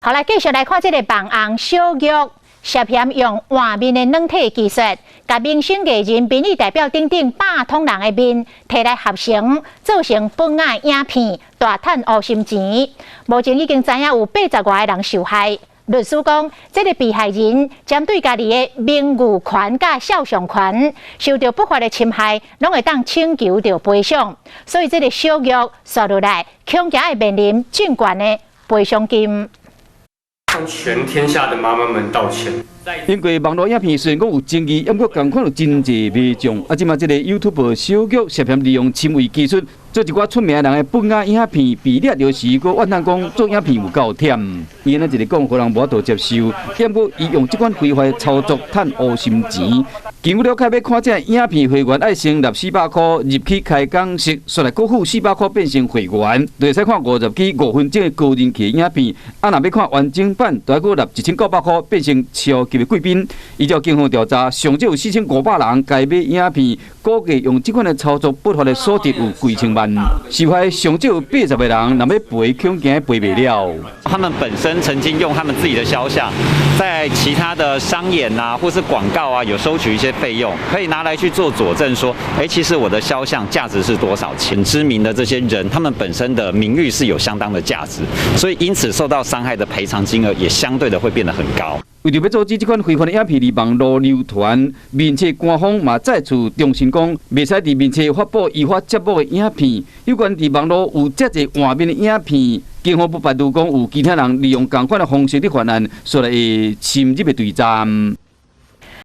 好來，繼續來看這个網紅小玉涉嫌用換面的軟體技術，共明星藝人、民意代表等等百通人的面提來合成，做成本仔影片，大趁烏心錢。目前已經知影有80外个人受害。律師講，這个被害人針對家己的名譽權佮肖像權受著不法的侵害，攏會當請求著賠償。所以這个小玉紲落來，恐驚會面臨真懸的賠償金。向全天下的媽媽們道歉。因為網路影片雖然講有爭議，毋過仝款有真濟民眾。啊，這馬這个 YouTuber 小玉涉嫌利用深偽技術做一寡出名人的本仔影片，被掠著時，閣怨嘆講做影片有夠忝。伊按呢一个講，予人無法度接受。毋過伊用這款非法操作趁烏心錢。根據了解，欲看這影片會員愛先納400箍入去開講室，煞來閣付四百箍變成會員，就會使看50支5分鐘的高人氣影片。啊，若欲看完整版，就愛閣納1900箍變成超級的貴賓。依照警方調查，上少有4500人共買影片，估計用這款的操作不法的所得有幾千萬。受害上少有80個人，若欲賠，恐驚賠袂了。他們本身曾經用他們自己的肖像，在其他的商演啊，或是廣告啊，有收取一些費用，可以拿來去做佐證，說，欸，其實我的肖像價值是多少錢？知名的這些人，他們本身的名譽是有相當的價值，所以因此受到傷害的賠償金額也相對的會變得很高。為著欲阻止這款非法的影片佇網路流傳，面冊官方嘛再次重申講，袂使佇面冊發布依法節目的影片。有關佇網路有遮濟換面的影片，警方不排除講有其他人利用仝款的方式佇犯案，煞來會深入的追查。